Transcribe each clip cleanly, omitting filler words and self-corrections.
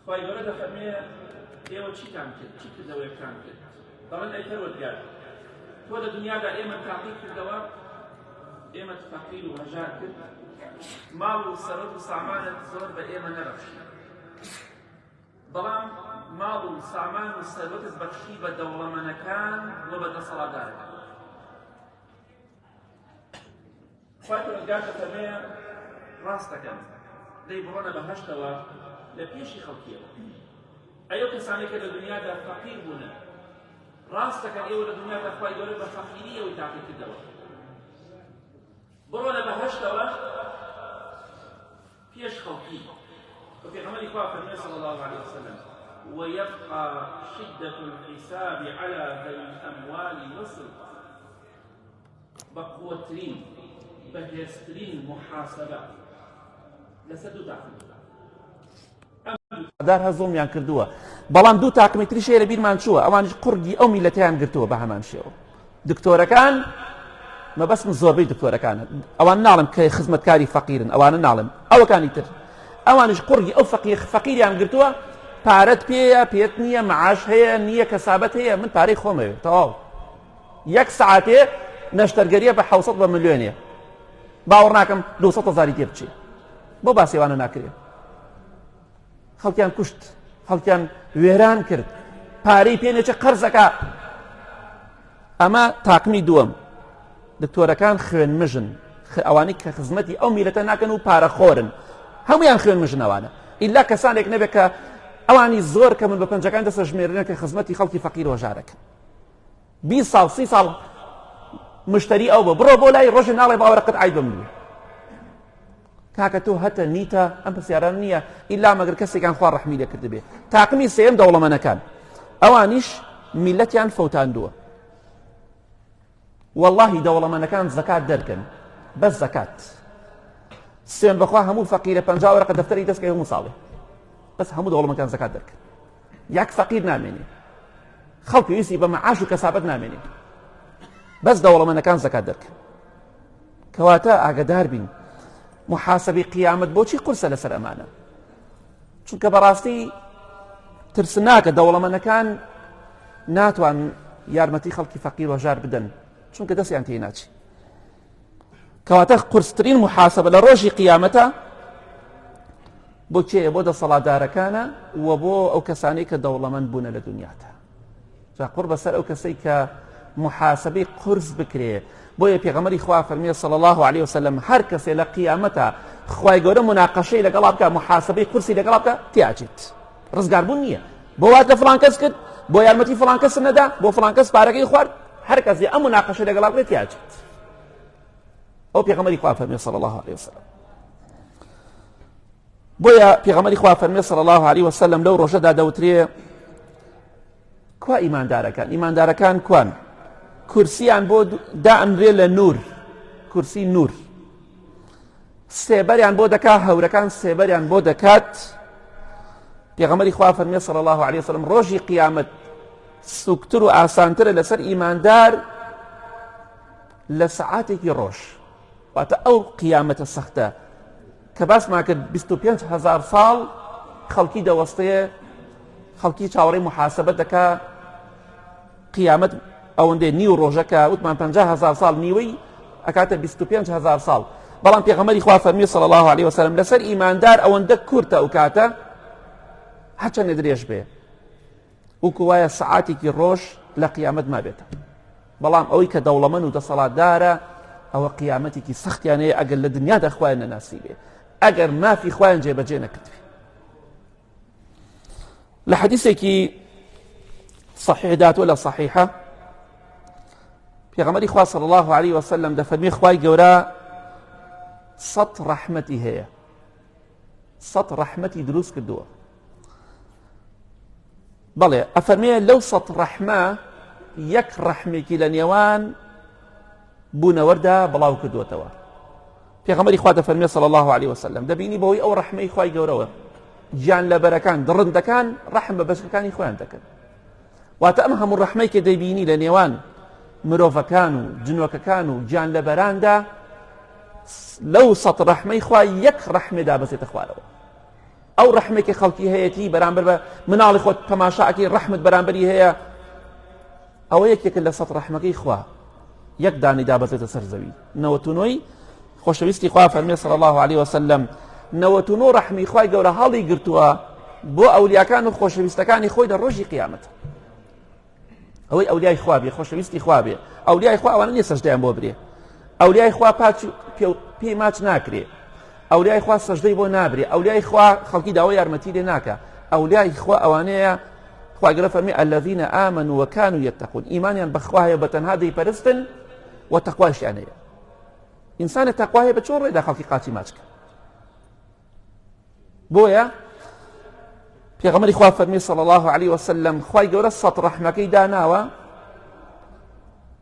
خوای گەورە دەفەرمێ ئێوە چیتان کرد چی کردەوەیەکتان کرد دەڵێن ئەی پەروەردگار تۆ لە دنیادا ئێمە تاقی کردەوە ئێمەت فەقیر و هەژار کرد ماڵ و سەرەت و سامانت زۆر بە ئێمە نەبەخشی بەڵام ماڵ و سامان و سەروەتت بەخشی بە دەوڵەمەنەکان و بە دەسەڵاتدارەکان خوای پەروەردگار دەفەرمێ ڕاست دەکەن دەی بڕۆنە بەهەشتەوە لە پێشی خەڵکیەوە ئەی ئەو کەسانەی کە لە دنیادا فەقیر بوونە ڕاست دەکەن ئێوە لە دنیادا خوای گەورە بە فەقیری ئێوەی تاقی کردەوە بڕۆنە بەهەشتەوە پێش خەڵکی و پێغەمبەری خوا فەرمووی صلی الله علیه وسلم ويبقى شدة الحساب على ذوي الأموال والسلطان بەقوەترین بەهێزترین محاسبە لەسەر دوو تاقم دار هەر زوڵمیان کردووە بەڵام دوو تاقمی تریش هەیە لە بیرمان چووە ئەوانیش قوڕگی ئەو میلەتیان گرتووە بە هەمان شێوە دکتۆرەکان مەبەستم زۆربەی دکتۆرەکانە ئەوان ناڵم کە خزمەتکاری فەقیرن ئەوانە ناڵم ئەوەکانی تر ئەوانیش قوڕگی ئەو فەقیر فەقیریان گرتووە پارەت پێیە پێت نییە معاش هەیە نییە کەسابەت هەیە من پارەی خۆمەوێت تەواو یەک سەعاتێ نەشتەرگەریە بە حوسەت بە ملیۆنێ باوەڕ ناکەم 200 هزاری تێ بچێ بۆ باسیوانە ناکرێ خەڵکیان کوشت خەڵکیان وێران کرد پارەی پێ نەچێ قەرزەکە ئەمە تاقمی دووەم دکتۆرەکان خوێن مژن ئەوانەی کە خزمەتی ئەو میلەتە ناکەن و پارەخۆرن هەمویان خوێن مژنەوانە ئیلا کەسانێک نەبێت کە ئەوانی زۆر کە من بە پەنجەکان دەسە ژمێرنە کە خزمەتی خەڵکی فەقیر وەژارەکەن 20 ساڵ سی ساڵ مشتری ئەو بە بڕۆ بۆ لای ڕۆژێ ناڵێ باوەرەقەت عیبە من کاکە تۆ هەتە نیتە ئەم پرسیاران نییە ئیلا مەگەر کەسێکان خوا ڕەحمی لێ کردبێ تاقمی سێم دەوڵەمەنەکان ئەوانیش میلەتیان فەوتاندووە واللهی دەوڵەمەنەکان زەکات دەرکەن بەس زەکات سوێن بەخوا هەموو فەقیرە پ وەرەقە دەفتەری دەستکەی هەموو ساڵێ بەس هەموو دەوڵەمەکان زەکات دەرکەن یەک فەقیر نامێنێ خەڵک پێویستی بە مەعاش و کەسابەت نامێنێ بەس دەوڵەمەنەکان زەکات دەرکەن کەواتە ئاگدار بین محاسبی قیامەت بۆچی قورسە لەسەر ئەمانە چونکە بەڕاستی ترسناکە دەوڵەمەنەکان ناتوان یارمەتی خەڵکی فەقیر وەژار بدەن چونکە دەستیان تێ ناچی کەواتە قورسترین محاسبە لە ڕۆژی قیامەتە بۆ کێیە بۆ دەسەڵاتدارەکانە و بۆ ئەو کەسانەی کە دەوڵەمەند بوونە لە دنیادا جا قوڕ بەسەر ئەو کەسەی کە محاسبەی قورس بکرێ بۆیە پێغەمبەری خوا فەرمیە صلی الله علیه وسلم هەر کەسێ لە قیامەتە خوای گەورە مناقەشەی لەگەڵا بکە محاسبەی قورسی لەگەڵا بکە تیاچێت ڕزگاربوون نییە بۆ وات لە فڵان کەس کرد بۆ یارمەتی فڵان کەس نەدا بۆ فڵان کەس پارەکەی خوارد هەر کەسێ ئەم مناقەشە لەگەڵا بکرێت تیاچێت ئەو پێغەمبەری خوا فەرمیە صلی الله علیه وسلم بۆیە پێغەمبەری خوا فەرمی صلی الله علیه وسلم لەو ڕۆژەدا دەوترێ کوا ئیماندارەکان ئیماندارەکان کوان کورسیان بۆ دائەنرێ لە نور کورسی نور سێبەریان بۆ دەکا هەورەکان سێبەریان بۆ دەکات پێغەمبەری خوا فەرمی صلی الله علیه وسلم ڕۆژی قیامەت سوکتر و ئاسانترە لەسەر ئیماندار لە سەعاتێکی ڕۆژ واتە ئەو قیامەتە سەختە کە باسمان کرد 25 هزار ساڵ خەڵکی دەوەستێ خەڵکی چاوەڕێی محاسبە دەکا قیامەت ئەوەندەی نیو ڕۆژەکە وتمان 50 هزار ساڵ نیوەی ئەکاتە 25 هزار ساڵ بەڵام پێغەمبەری خوا فەرمی صلی الله علیه وسلم لەسەر ئیماندار ئەوەندە کورتە ئەو کاتە هەرچەندە درێژ بێ وەکو وایە سەعاتێکی ڕۆژ لە قیامەت مابێتە بەڵام ئەوەی کە دەوڵەمەند و دەسەڵاتدارە ئەوە قیامەتێکی سەختیان هەیە ئەگەر لە دنیادا خۆیان نەناسی بێ ئەگەر مافی خۆیان جێبەجێ نەکردبێ لە حەدیثێکی صحیح داتوە لە صحیحە پێغەمبەری خوا صلی الله علیه وسلم دەفەرمی خوای گەورە سەد ڕەحمەتی هەیە سەد ڕەحمەتی دروست کردووە بەڵێ ئەفەرمێ لەو سەد ڕەحمە یەک ڕەحمێکی لە نێوان بوونەوەردا بڵاو کردووەتەوە پێغەمبەری خوا دەفەرمێ صلی الله علیه وسلم دەبینی بەهۆی ئەو ڕەحمەی خوای گەورەوە گیان لەبەرەکان دڕندەکان ڕەحم بە بەچکەکانی خۆیان دەکەن واتە ئەم هەموو ڕەحمەی کە دەبینی لە نێوان مرۆڤەکان و جنۆکەکان و گیان لەبەراندا لەو سەد ڕەحمەی خوا یەک ڕەحمێ دابەزێتە خوارەوە. ئەو ڕەحمێکی خەڵکی هەیەتی بەرامبەر بە مناڵی خۆت تەماشاکەی ڕەحمت بەرامبەری هەیە ئەوە یەکێکە لە سەد ڕەحمەکەی خوا یەک دانی دابەزێتە سەر زەوی نەوەتونۆی خۆشەویستی خوا فەرمی صلی الله عليه وسلم نەوەتونۆ ڕەحمی خوای گەورە هەڵی گرتووە بۆ ئەولیاکان و خۆشەویستەکانی خۆی لە ڕۆژی قیامەت ئەوەی ئەولیای خوا بێ خۆشەویستی خوا بێ ئەولیای خوا ئەوانە نییە سەجدەیان بۆ برێ ئەولیای خوا پاچ پێی ماچ ناکرێ ئەولیای خوا سەجدەی بۆ نابرێ ئەولیای خوا خەڵکی داوای یارمەتی لێ ناکە ئەولیای خوا ئەوانەیە خوا گەورە فەرمی الذین آمنوا وكانوا يتقون ئیمانیان بەخوا هەیە بە تەنها دەیپەرستن و تەقواشیان هەیە ئینسانە تەقوا هەیە بە چۆن ڕێدا خەڵکی قاچی ماچکە بۆیە پێغەمبەری خوا فەرمی صلی الله علیه وسلم خوای گەورە سەد ڕەحمەکەی داناوە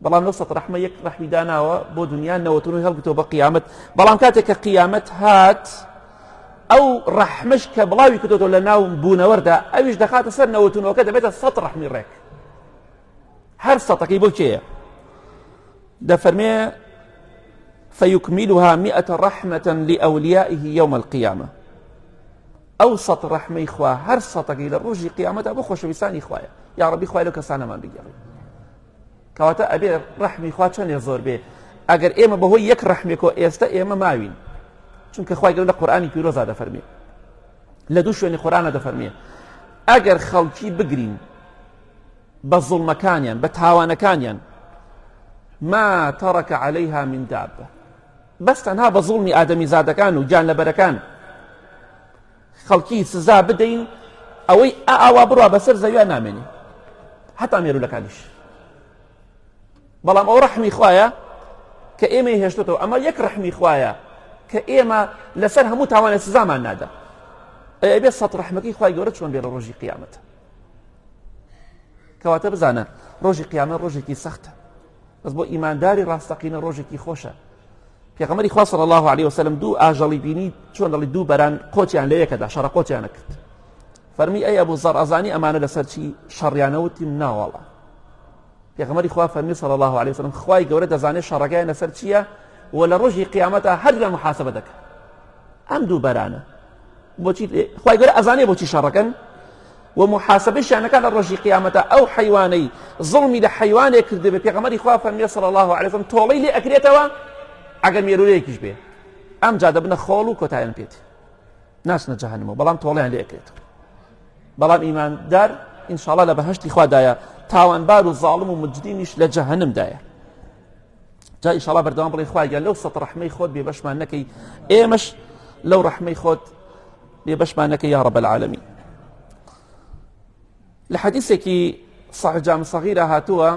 بەڵام لەو سەد ڕەحمە یەک ڕەحمی داناوە بۆ دنیا نەوەتون هەڵگتەوە بە قیامەت بەڵام کاتێک کە قیامەت هات ئەو ڕەحمش کە بڵاوی کردۆتەوە لە ناو بوونەوەردا ئەویش دەخاتە سەر نەوەتونەوەکە دەبێتە سەد ڕەحمی ڕێک هەر سەتەکەی بۆ کێیە دەفەرمێ فيكملها مئة رحمة لأوليائه يوم القيامة ئەو سەت ڕەحمەی خوا هەر سەتەکەی لە ڕۆژی قیامەتدا بۆ خۆشەویستانی خوایە یا ڕەبی خوای لەو کەسانەمان بگێڕی کەواتە ئەبێ ڕەحمی خوا چەندێ زۆر بێ ئەگەر ئێمە بەهۆی یەک ڕەحمێکەوە ئێستا ئێمە ماوین چونکە خوای گەورە لە قورئانی پیرۆزا دەفەرمێ لە دوو شوێنی قورئانە دەفەرمێ ئەگەر خەڵکی بگرین بە زوڵمەکانیان بە تاوانەکانیان ما ترك عليها من دابة بەس تەنها بە زوڵمی ئادەمیزادەکان و گیانلەبەرەکان خەڵکی سزا بدەین ئەوەی ئاوا بڕوا بەسەر زەویا نامێنێ هەتا مێرولەکانیش بەڵام ئەو ڕەحمی خوایە کە ئێمەی هێشتەوە ئەمە یەک ڕەحمی خوایە کە ئێمە لەسەر هەموو تاوانە سزامان نادا ئەبێ سەد ڕەحمەکەی خوای گەورە چۆن بێ لە ڕۆژی قیامەت کەواتە بزانە ڕۆژی قیامەت ڕۆژێکی سەختە بەس بۆ ئیمانداری ڕاستەقینە ڕۆژێکی خۆشە پێغەمبەری خوا صلی الله علیه وسلم دوو ئاژەڵی بینی چۆن دەڵی دوو بەران قۆچیان لە یەکەدا شەڕە قۆچیانە کرد فەرمی ئەی ئەبوو زەڕ ئەزانی ئەمانە لەسەر چی شەڕیانە وتیم ناوەڵا پێغەمبەری خوا فەرمی صلی الله علیه وسلم خوای گەورە دەزانێت شەڕەکەیان لەسەر چییە و لە ڕۆژی قیامەتا هەردوویان محاسبە دەکەن ئەم دوو بەرانە بۆچی خوای گەورە ئەزانێ بۆچی شەڕەکەن و محاسبەشیان نەکات لە ڕۆژی قیامەتا ئەو حەیوانەی زوڵمی لە حەیوانێک کردبێ پێغەمبەری خوا فەرمیە صلی الله علیه وسلم تۆڵەی لێ ئەکرێتەوە ئەگەر مێروولەیەکیش بێ ئەمجا دەبنە خۆڵ و کۆتایان پێت ناچنە جەهەنمەوە بەڵام تۆڵیان لێ ئەکرێتەوە بەڵام ئیماندار ئینشاءڵڵا لە بەهەشتی خوادایە تاوانبار و زاڵم و مجریمیش لە جەهەنمدایە جا ئیشاڵا بەردەوام بڵێ خوای گیان لەو سەت ڕەحمەی خۆت بێبەشمان نەکەی ئێمەش لەو ڕەحمەی خۆت بێبەشمان نەکەی یا رب العالمین لە حەدیثێکی صحیح جامع صغیرە هاتووە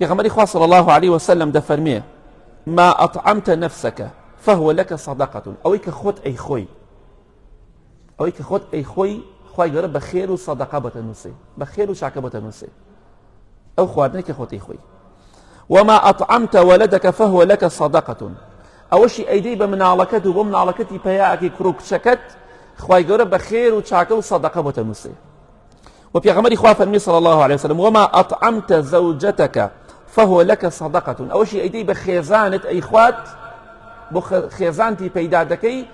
پێغەمبەری خوا صلی الله عليه وسلم دەفەرمێ ما أطعمت نفسك فهو لك صدقة ئەوەی کە خۆت ئەی خۆی ئەوەی کە خۆت ئەی خۆی خوای گەورە بە خێر و سەدەقە بۆتە نووسێ بە خێر و چاکە بۆتە نووسێ ئەو خواردنەی کە خۆتی خۆی وما أطعمت ولدك فهو لك صدقة ئەوەشی ئەیدەی بە مناڵەکەت و بۆ مناڵەکەتی پەیاکی کوڕ و کچەکەت خوای گەورە بە خێر و چاکە و سەدەقە بۆتە نووسێ و پێغەمبەری خوا فەرمی صلی الله عليه وسلم وما أطعمت زوجتك فهو لك صدقة ئەوەشی ئەیدەی بە خێزانت ئەیخوات بۆ خێزانتی پەیدا دەکەی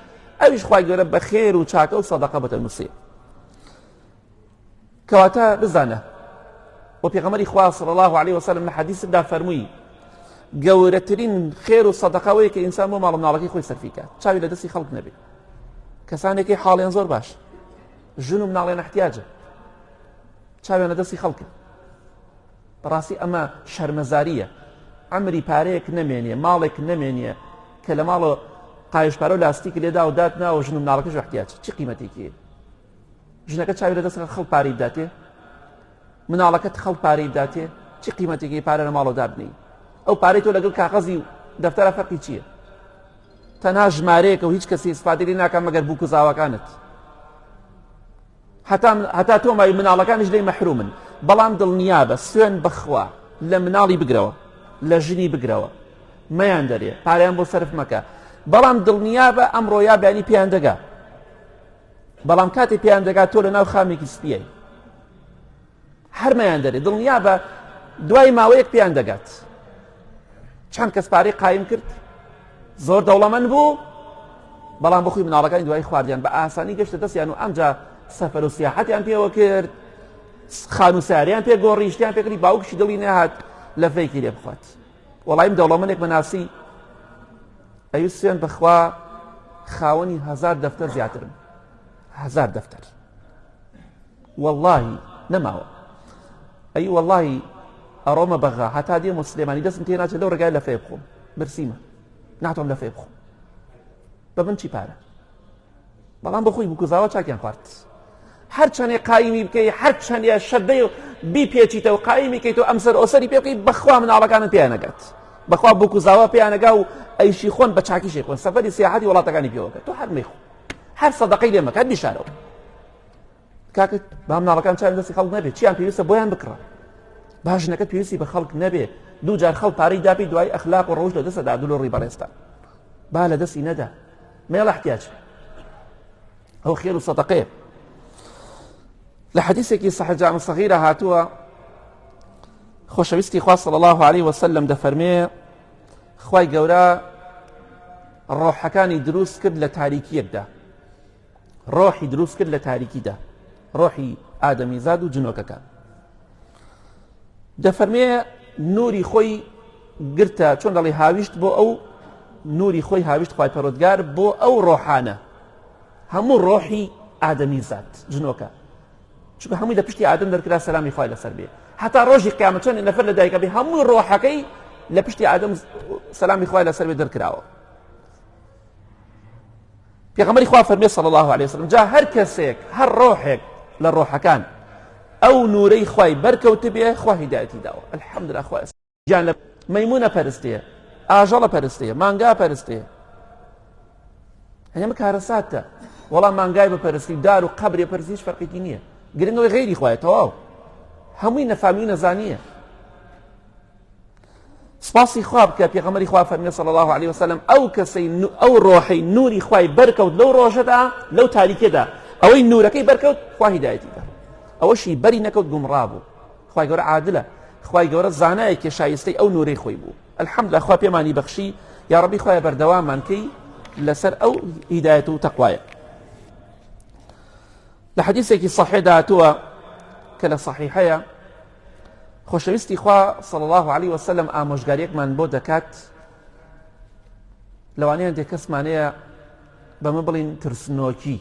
ئەویش خوای گەورە بە خێر و چاکە و سەدەقە بۆتە نووسێ کەواتە بزانە و پێغەمبەری خوا صلی الله علیه وسلم لە حەدیثدا فەرمووی گەورەترین خێر و سەدەقەوەیە کە ئینسان بۆ ماڵ مناڵەکەی خۆی سەرفی کات چاوی لە دەستی خەڵک نەبێ کەسانێکی حاڵیان زۆر باش ژن و مناڵیان احتیاجە چاویان لە دەستی خەڵکە بەڕاستی ئەمە شەرمەزارییە عەمری پارەیەک نەمێنێ ماڵێک نەمێنێ کە لە ماڵە قایش پارە و لاستیک لێدا و دات ناوە ژن و مناڵەکەش احتیاج چی قیمەتێکی ژنەکە چاوی لە دەست خەڵ پارەی بداتێ مناڵەکەت خەڵ پارەی بداتێ چی قیمەتێکی پارە لە ماڵەوە دابنی ئەو پارەی تۆ لەگەڵ کاغەزی و دەفتەرە فەرقی چییە تەنها ژمارەیەکە و هیچ کەسی ئیسفادەی لێ ناکات مەگەر بووک و زاواکانت هەتا هەتا تۆ ماوی مناڵەکانیش لێی مەحرومن بەڵام دڵنیابە سوێن بەخوا لە مناڵی بگرەوە لە ژنی بگرەوە مەیان دەرێ پارەیان بۆ سەرف مەکە بەڵام دڵنیابە ئەمڕۆ یا بەیانی پێیان دەگا بەڵام کاتێ پێیان دەگا تۆ لە ناو خامێکی سپیەی هەرمەیان دەرێ دڵنیابە دوای ماوەیەک پێیان دەگات چەند کەس پارەی قایم کرد زۆر دەوڵەمەند بوو بەڵام بەخۆی مناڵەکانی دوایی خواردیان بە ئاسانی گەشتە دەستیان و ئەمجا سەفەر و سیاحەتیان پێوە کرد، خانوو ساریان پێ گۆڕی، شتیان پێ کردی، باوکیشی دڵی نەهات لەفەیەکی لێ بخوات. وەڵایم دەوڵەمەنێک مەناسی ئەوی سوێن بەخوا خاوەنی هەزار دەفتەر زیاترم، هەزار دەفتەر واللهی نەماوە. ئەی واللهی ئەڕۆمە بەغا هەتا دێم و سلێمانی دەستم تێ ناچێت لەو ڕێگای لەفەیە بخۆم، برسیمە ناتوانم لەفەیە بخۆم بە من چی پارە. بەڵام بەخۆی بکوزاوە چاکیان خوارد. هەرچەنێ قایمی بکەی، هەرچەنێ شەدەی بیپێچیتەوە قایمی کەیتەوە ئەمسەر ئۆسەری پێ بکەی، بەخوا مناڵەکانت پێیان نەگات. بەخوا بکوزاوە پێیان نەگا و ئەیشی خۆن بە چاکیشی خۆن، سەفەری سیاحەتی وڵاتەکانی پێوەکە، تۆ هەر مەیخۆ، هەر سەدەقەی لێ مەکە، هەر بیشارەوە. کاکە با مناڵەکان چاویان دەستی خەڵک نەبێ، چیان پێویستە بۆیان بکڕە. با ژنەکەت پێویستی بە خەڵک نەبێ، دوو جار خەڵک پارەی دابی دوای ئەخلاق و ڕەوشت لە دەستەدا دوو لە ڕووی بەڕێزتا با لە دەستی نەدا، مێڵ احتیاج ئەو خێر و سەدەقەیە. لە حەدیثێکی صحیح جامع صغیرە هاتووە خۆشەویستی خوا صلی الله علیه وسلم دەفەرمێ خوای گەورە ڕۆحەکانی دروست کرد لە تاریکیەکدا، ڕۆحی دروست کرد لە تاریکیدا، ڕۆحی ئادەمیزاد و جنۆکەکان. دەفەرمێ نوری خۆی گرتە، چۆن دەڵێ هاویشت بۆ ئەو نوری خۆی هاویشت خوای پەروەردگار بۆ ئەو ڕۆحانە، هەموو ڕۆحی ئادەمیزاد جنۆکە، چونکە هەمووی لە پشتی ئادەم دەرکرا سەلامی خوای لەسەر بێ، هەتا ڕۆژی قیامەت چەند نەفەر لە دایکە بێ هەموو ڕۆحەکەی لە پشتی ئادەم سەلامی خوای لەسەر بێ دەرکراوە. پێغەمبەری خوا فەرمی صلی الله علیه وسلم جا هەر کەسێک هەر ڕۆحێک لە ڕۆحەکان ئەو نورەی خوای بەرکەوت بێ خوا هیدایەتی داوە. الحمدلله خوا گیان لە مەیمونە پەرستەیە، ئاژەڵە پەرستەیە، مانگا پەرستەیە. هەنێمە کارەساتە وەڵام مانگای بپەرستی دار و قەبرێ پەرستی هیچ فەرقێکی نییە، گرنگەوەی غەیری خوایە تەواو، هەمووی نەفامی و نەزانییە. سپاسی خوا بکە پێغەمبەری خوا فەرمی صلی الله علیه وسلم ئەو کەسەی ئەو ڕۆحەی نوری خوای بەرکەوت لەو ڕۆژەدا لەو تاریکیەدا ئەوەی نورەکەی بەرکەوت خوا هیدایەتی دا، ئەوەشی بەری نەکەوت گومڕا بوو. خوای گەورە عادلە، خوای گەورە زانایەکی شایستەی ئەو نورەی خۆی بوو. الحمدلله خوا پێمانی بەخشی، یا ڕەبی خوایە بەردەوامان کەی لەسەر ئەو هیدایەت و تەقوایە. لە حەدیثێکی صحیحدا هاتووە کە لە صحیحەیە خۆشەویستی خوا صلی الله علیه وسلم ئامۆژگاریەکمان بۆ دەکات. لەوانەیە هەندێک کەسمانەیە بەمە بڵین ترسنۆکی،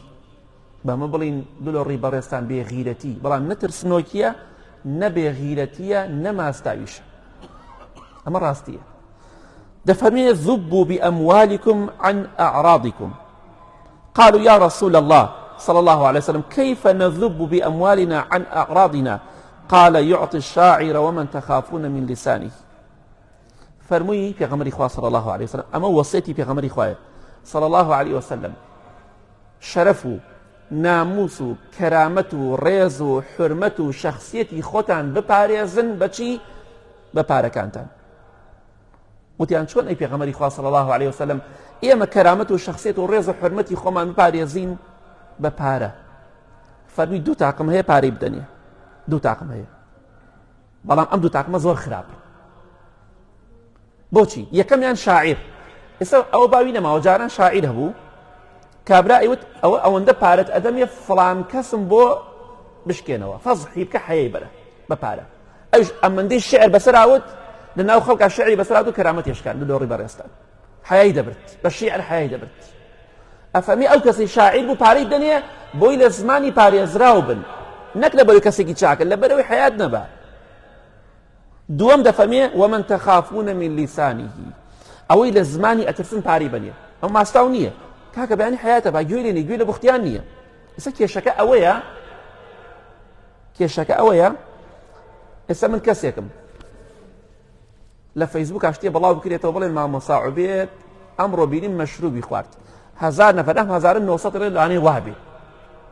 بەمە بڵین دلۆڕی بەڕێزتان بێغیرەتی، بەڵام نە ترسنۆکیە نە بێغیرەتیە نە ماستاویشە، ئەمە ڕاستیە. دەفەرمێ ذبوا بأموالكم عن أعراضكم. قالوا يا رسول الله صلى الله عليه وسلم كيف نذب بأموالنا عن أعراضنا؟ قال يعطي الشاعر ومن تخافون من لسانه. فرمووی پێغەمبەری خوا صلی الله عليه وسلم، ئەمە وەسێتی پێغەمبەری خوایە صلی الله عليه وسلم، شەرەف و ناموس و کەرامەت و ڕێز و حرمەت و شەخسیەتی خۆتان بپارێزن بەچی؟ بە پارەکانتان. وتیان چۆن ئەی پێغەمبەری خوا صلی الله علیه وسلم ئێمە کەرامەت و شخصیت و ڕێز و حرمەتی خۆمان بپارێزین بە پارە؟ فەرمی دوو تاقم هەیە پارەی بدەنێ، دوو تاقم هەیە، بەڵام ئەم دوو تاقمە زۆر خراپە. بۆچی؟ یەکەمیان شاعیر. ئێستا ئەوە باوی نەماوە، جاران شاعیر هەبوو کابرا ئەیوت ئەوە ئەوەندە پارەت ئەدەمێ فڵان کەسم بۆ بشکێنەوە، فەزحی بکە حەیەی بەرە بە پارە. ئەوش ئەمەندەی شعر بەسەراوت لە ناو خەڵکا شعری بەسەراوت و کەرامەت هێشکان لە لۆڕی بەڕێزتان حەیای دەبرد، بە شیعر حەیای دەبرد. ئەفەرمی ئەو کەسی شاعیر بوو پارەی بدەنێ بۆی لە زمانی پارێزراو بن، نەک لەبەرەوەی کەسێکی چاکە، لەبەرەوەی حەیات نەبا. دووەم دەفەرمێ ومن تخافون من لسانه، ئەوەی لە زمانی ئەترسن پارەی بەنێ، ئەو ماستاو نییە کاکە، بەیانی حەیاتە با گوێی لێ نییە، گوێی لە بوختیان نییە. ئێستا کێشەکە ئەوەیە، کێشەکە ئەوەیە ئێستا من کەسێکم لە فەیسبوک شتێ بەڵاو بکرێتەوە بڵێن مامۆسا عوبێد ئەمڕۆ بینیم مەشروبی خوارد، هزار نەفەر ئەم 1900 ڕێ لەوانەیە وابێ.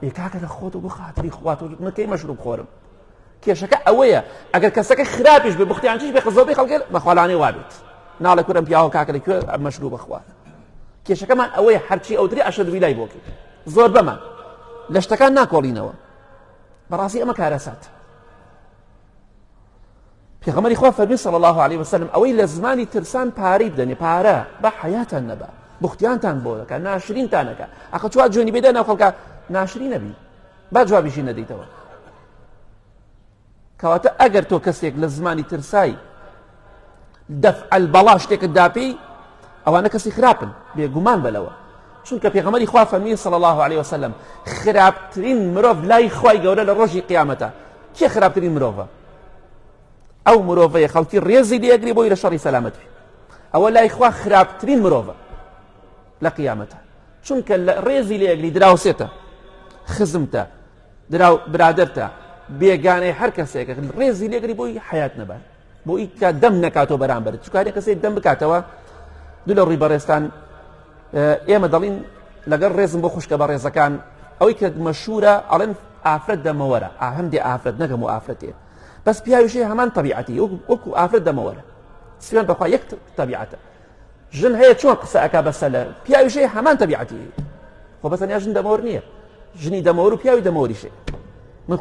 ئێ کاکە لە خۆت و بۆ خاتری خوا تۆ من کەی مەشروب خۆرم؟ کێشەکە ئەوەیە ئەگەر کەسەکە خراپیش بێ بختیانچیش بێ قزەوبەی خەڵکێ بەخوا لەوانەیە وابێت، ناڵێ کورم پیاوە کاکە لە کوێ مەشروب بخوا. کێشەکەمان ئەوەیە هەرچی ئەوتری ئەشەد ویلای بۆ کرد، زۆر بەمان لە شتەکان ناکۆڵینەوە. بەڕاستی ئەمە کارەسات. پێغەمبەری خوا فەرمی صلی الله علیه وسلم ئەوەی لە زمانی ترسان پارەی بدەنێ، پارە بە حیاتان نەبا. بوختیانتان بۆ دەکا ناشرینتانەکە ئەخە چوا جوێنی بێدە ناو خەڵکە ناشرین نەبی با جوابیشی نەدەیتەوە. کەواتە ئەگەر تۆ کەسێک لە زمانی ترسای دەفع البەڵا شتێکت داپێی ئەوانە کەسی خراپن بێگومان بەلەوە چونکە پێغەمبەری خوا فەرمی صلی الله علیه وسلم خراپترین مرۆڤ لای خوای گەورە لە ڕۆژی قیامەتە کێ خراپترین مرۆڤە ئەو مرۆڤەیە خەڵکی ڕێزی لێگری بۆی لە شەڕی سەلامەت بی ئەوە لای خوا خراپترین مرۆڤە لە قیامەتە چونکە لە ڕێزی لێگری دراوسێتە خزمتە دراو برادەرتە بێگانەی هەر کەسێکە ڕێزی لێگری بۆی حیات نەبات بۆ ئی کە دەم نەکاتەوە بەرامبەر چکارێک کەسێک دەم بکاتەوە دوو لە ڕووی بەڕێزتان ئێمە دەڵین لەگەڵ ڕێزم بۆ خوشکە بەڕێزەکان ئەوەی کە مەشهورە ئەڵێن ئافرەت دەمەوەرە ئاهەندێ ئافرەت نەگەم و ئافرەتێ بەس پیاویشی هەمان طبیعەتی وەکو ئافرەت دەمەوەرە سوێن بەخوا یەک طبیعەتە ژن هەیە چۆن قسە ئەکا بەسەلە پیاویشی هەمان طبیعەتی خۆ بەسەنیا ژن دەمەوەر نییە ژنی دەمەوەر و پیاوی دەمەوەریشێ من.